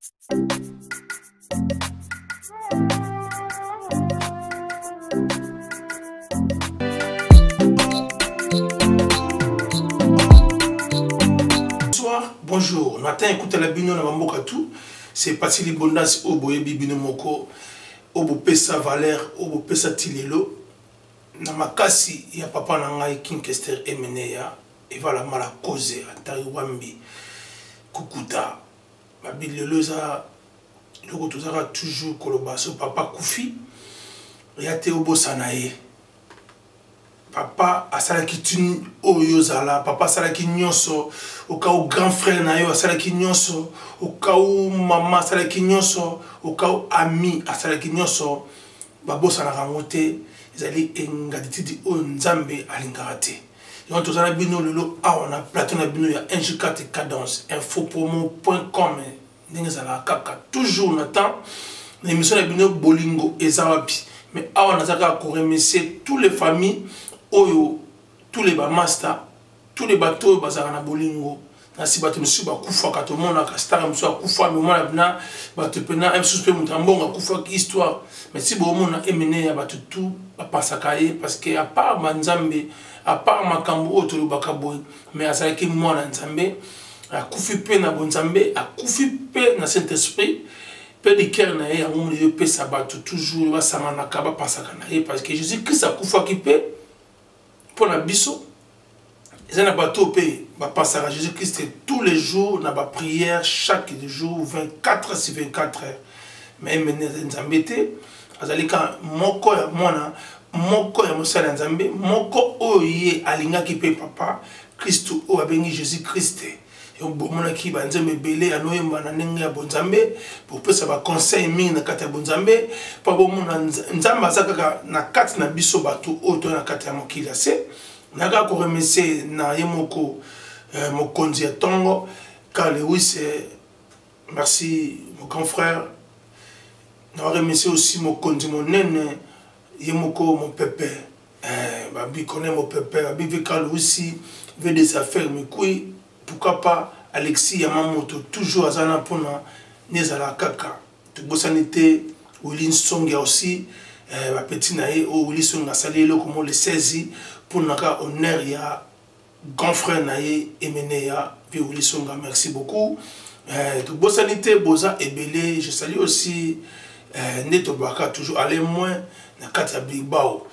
Bonsoir, bonjour. Matin, écoute la bino na bamboka tout. C'est Pati Libondas oyo boyebi bino moko oyo bopesa valeur oyo bopesa ti lelo na makasi ya papa na ngai King Kester Emeneya evala mala koze atari wambi kukuta babi lelo eza eloko tozalaka toujours koloba so papa akufi ya te obosana ye papa asalaki ti oyo ozala papa asalaki nyonso okau grand frère na yo asalaki nyonso okau mama asalaki nyonso okau ami asalaki nyonso babosanaka yango te ezali ingratitude oyo nzambe alingaka te yango toza na bino lelo awa na plateau na bino ya ng4 cadence infopromo com ndenge ezalaka kaka toujours na temps na émission na bino bolingo eza wapi. Mais awa naza kaka koremercier tous les familles oyo, tous les bamaster, tous les bato oyo bazalaka na bolingo. Nasi bato mosusu bakufaka, tomonaka star mosusu akufa, me omona mpena bato mpena mosusu mpe moto ya mbongo akufaki histoire. Mais si boomona emene ya bato tout bapasaka ye, parce que à part banzambe, à part makambo oyo tolobaka boye, mais azalaki mwana nzambe, akufi mpe na bonzambe, akufi mpe na saint esprit mpe likere na ye. Yango moni epesa bato toujours basanganaka, bapasaka na ye, parce que Jésus Christ akufaki mpe mpo na biso. Eza na bato mpe bapasaka Jésus Christ tous les jours na baprière, chaque jour, 24 sur 24 heures. Mais emene azali nzambe te, azali ka moko ya mwana moko ya mosali ya nzambe moko oyo ye alingaki mpe papa Kristu oyo abengi Jésus Christ. Bomonaki banzembo ebele anoyemba na ndenge ya bonzambe, bopesa baconseil mingi na kati ya bonzambe, mpo bomona nzambe aza kaka na kati na biso bato oyo toya na kati ya mokili ya se. Nayaka koremercier na ye moko mokonzi ya ntongo Carl Lewis, merci mon grand frère. Na remercier aussi mokonzi monene ye moko mopepe, babi connaît mopepe, babi vika Lewis ve des affaires mikui. Pourquoi pas Alexis Yamamoto, toujours aza na mpona nezala kaka. Tobosani te Willi Nsongia aussi, bapeti na ye oyo Willi Nsongi asali eloko mo le 16 mpona kaka honneur ya grand frère na ye emene ya vie Willi Songa, merci beaucoup. Tobosani te, boza ebele. Je salue aussi nde tobaka toujours aller moins na kati ya Bilbao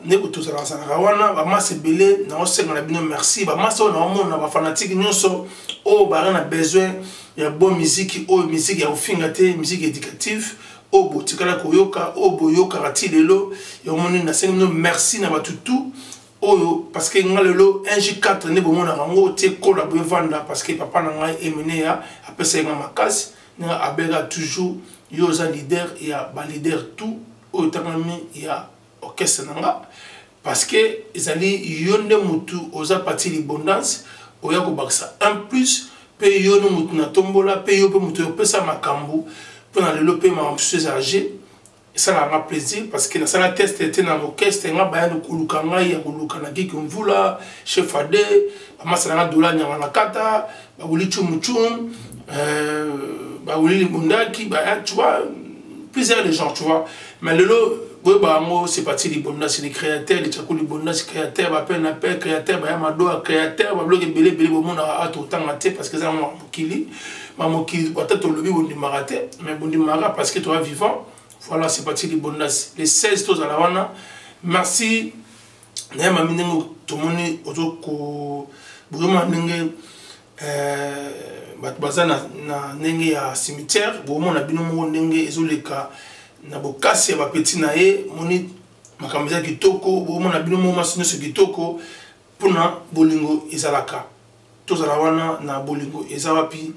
nde tozalaka wana bamasa ebele. Naosenga na bino merci, bamasa oyo naomona, bafanatike nyonso oyo baka na besoin ya bon musique, oyo musique ya kofinga te, musique éducative oyo botikala koyoka, oyo boyokaka ti lelo. Yomoni, nasengi bino merci na bato tout oyo, parce que nga lelo 1J4 nde bomonaka yango tie kola boye evanda, parce que papa na ngai Emeneya apesaki nga makasi ndenge abeka toujours: yo oza leader ya baleader tout oyo etangami ya orchestre na nga, parce que ezali yo nde mutu oza parti libondance oya kobakisa un plus, mpe yo nde mutu natombola, mpe yo mpe mutu opesa makambo mpo na lelo mpe makambo mosusu ezala g esalaka nga plaisir, parce que nasala test te na orchestre. Nga baya koluka ngai ya koluka na Giki Mvula, chef ade bamasa na nga dola nyanga na kata bawuli chumuchum, bawuli libundaki, tu vois, plusieurs de gens, tu vois. Mais lelo boyeba yango, c'est parti libonda, c'est les créateurs de Tchakou Libonda, c'est créateur bape na pe créateur baya madoa créateur babiloko ebele ebele bomonaka awa totanga te, parce que eza mokili bamokili ata tolobi bondimaka te, mais bondimaka parce que toza vivant. Voilà, c'est parti libondas, le 16 tozala wana. Merci nayemami ndenge tomoni ozoko bozomona ndenge bato baza na ndenge ya cimetière, bomona bino moko ndenge ezoleka na bokasi ya bapeti na ye. Moni makambo eza kitoko, bomona bino moko masi nyonso kitoko mpona bolingo ezalaka. Tozala wana na bolingo eza wapi,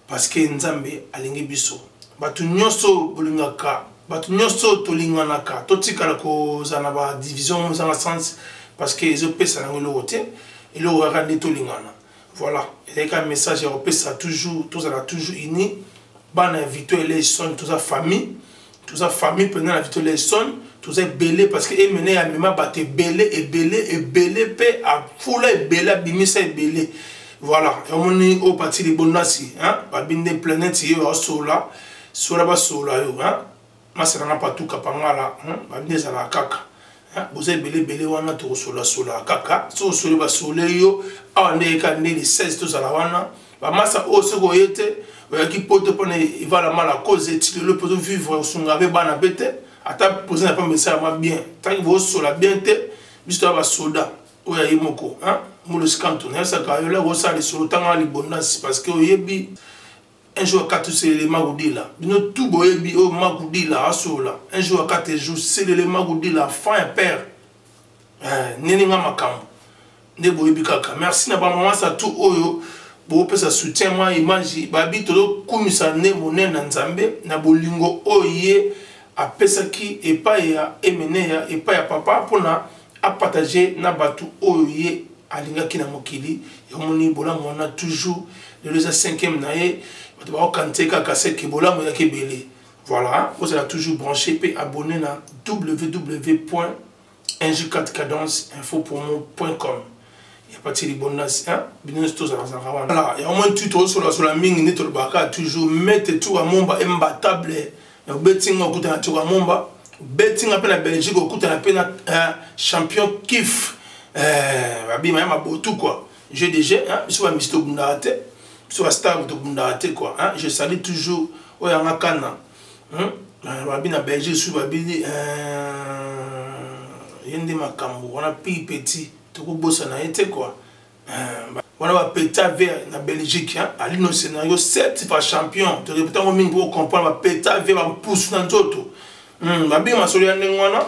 parce que nzambe alingi biso. Bato nyonso bolingaka, bato nyonso tolinganaka, totikala kozala na badivision ezanga sens, parce que ezopesa nango eloko te, eloko kaka nde tolingana. Voilà, ezalaki kaka message ya kopesa toujours, tozala toujours uni. Bana ya Victor Eleison, toza famille, toza famille mpenza na Victor Eleison, toza ebele, parce que emene amema bato ebele ebele ebele mpe afula ebele, abimisa ebele. Voilà, omoni oyo pati libondasi, hein, babi nde planète ye asola, sola basola yo, hein. Masala na patuka pangala, hein, babi nde ezalaka kaka. Hein, boza ebele ebele wana tokosolasola kaka soki osoli basole yo awa nde eka nde le 16 tozala wana bamasa oyo soki oye te oyaki poto mpona evala mala cause eti lelo mpo tovivre osunga mpe bana mpe te ata président ya pamba esalama bien ntangi bosola bien te biso toya basoda oyo aye moko molosi kanto nayebisaka yo lako osala lisolo ntanga na libondance parce que oyebi un jour akati oselele makudila bino tu boyebi oyo makudila asola un jour akati jour selele makudila fin ya père eh, nene nga makambo nde boyebi kaka. Merci na bamama sa tu oyo bopesa soutien mwa image babi tozokumisa nde monene na Nzambe na bolingo oyo ye apesaki epai ya Emeneya, epai ya papa, mpona apartage na bato oyo ye alingaki na mokili. Yamoni bolamu wana toujours lelo eza 5e na ye bato baokanisa kaka seke bolamu eyaki ebele. Voilà, ozala toujours branché mpe abonné na www ng4 cadence info promo.com ya pati libondasi bino nyonso tozalazalaka wana. Voilà, yango mwa tu tozosolasola mingi nde tolobaka toujours mete tuka momba imbattable. Obetinga okutana tuka momba, obetinga mpe na Belgique, okutana mpe na champion kif babima ya mabotu quoi, jeu de jeu. Biso bamisi tobundaka te, biso bastar tobundaka te quoi. Je salue toujours oyo yanga kana babi na Belgique su babi ye nde makambo wana pi petit tokobosana ye te quoi. Wana bapeta vert na Belgique alino scénario 7 fois champion, torepeta yango mingi mpo comprendre bapeta vert bampusu na nzoto babi masolo ya ndenge wana.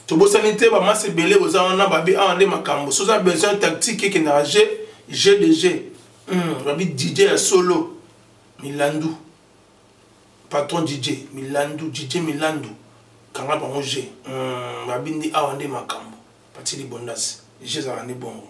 Tobosani te bamasi ebele boza wana babi awa nde makambo soza besoin tactique ekendaka g g de g babi DJ ya solo Milandu, patron DJ Milandu, DJ Milandu kanga bango g babi nde awa nde makambo pati libondasi g ezalaka nde bongo.